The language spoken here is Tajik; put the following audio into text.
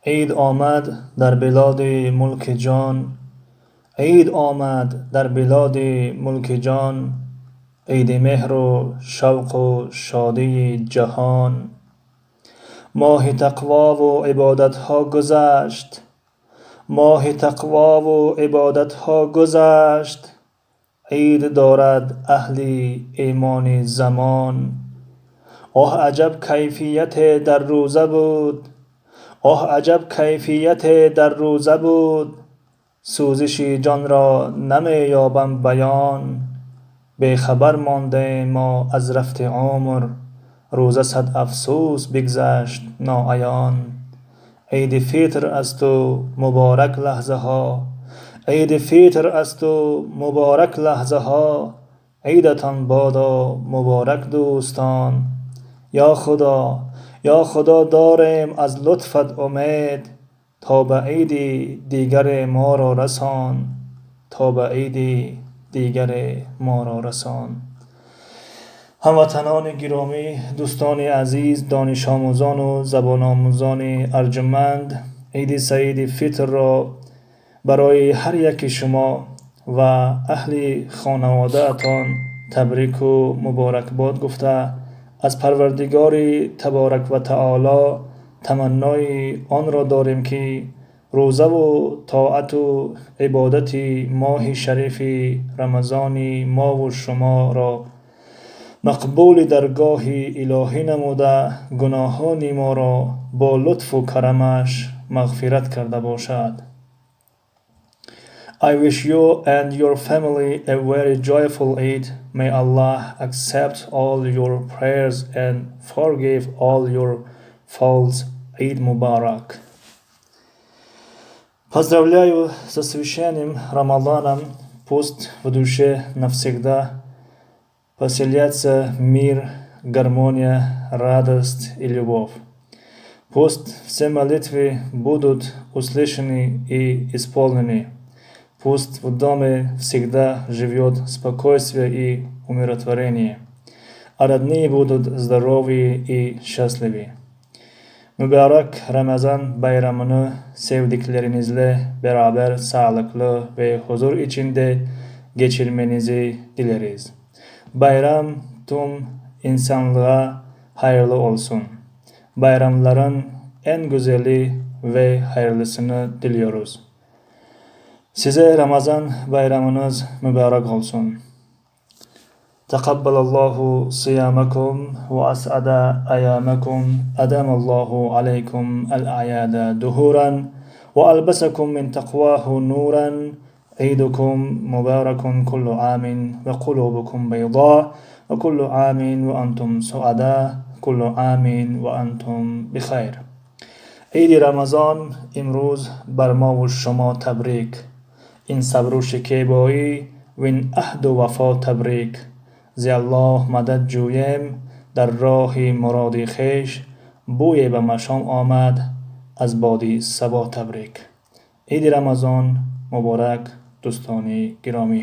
Ид омад дар билоди мулки ҷон, Ид омад дар билоди мулки ҷон, Иди меҳру шавқу шодии ҷаҳон. Моҳи тақвову ибодатҳо гузашт, Моҳи тақвову ибодатҳо гузашт, Ид дорад аҳли имони замон. Оҳ, аҷаб кайфияте дар рӯза буд, Оҳ, аҷаб кайфияте дар рӯза буд, Сӯзиши ҷонро намеёбам баён. Бехабар мондем мо аз рафти умр, Рӯза сад афсӯс бигзашт ноаён. Иди Фитр асту муборак лаҳзаҳо, Иди Фитр асту муборак лаҳзаҳо, Идатон бодо муборак, дӯстон. Ё Худо, ё Худо, дорем аз лутфат умед, То ба иди дигаре моро расон, То ба иди дигаре моро расон. Ҳамватанони гиромӣ, дӯстони азиз, донишомӯзону забономӯзони арҷуманд, Иди Саиди Фитрро барои ҳар яки шумо ва аҳли хонаводаатон табрику муборакбод гуфта, аз Парвардигори таборак ва таоло таманнои онро дорем, ки рӯзаву тоату ибодати моҳи шарифи Рамазони мову шуморо мақбули даргоҳи илоҳӣ намуда, гуноҳони моро бо лутфу карамаш мағфират карда бошад. I wish you and your family a very joyful Eid. May Allah accept all your prayers and forgive all your faults. Eid Mubarak. Поздравляю со священным Рамаданом. Пусть в душе навсегда поселятся мир, гармония, радость и любовь. Пусть все молитвы будут услышаны и исполнены. Пусть в доме всегда живет спокойствие и умиротворение, а родные будут здоровы и счастливы. Mübarek Ramazan bayramını sevdiklerinizle beraber sağlıklı ve huzur içinde geçirmenizi dileriz. Bayram tüm insanlığa hayırlı olsun. Bayramların en güzeli ve hayırlısını diliyoruz. Size Ramazan bayramınız mübarek olsun. تقبل الله صيامكم وأسعد أيامكم، أدام الله عليكم الأعياد دهورا وألبسكم من تقواه نورا. عيدكم مبارك، كل عام وقلوبكم بيضاء، وكل عام وأنتم سعداء، كل عام وأنتم بخير. Иди Рамазон имрӯз бар мову шумо табрик, ин сабру шикебоӣ вин аҳду вафо табрик. Зи Аллоҳ мадад ҷӯем дар роҳи муроди хеш, бӯе ба машом омад аз боди сабо табрик. Иди Рамазон муборак, дӯстони гиромӣ.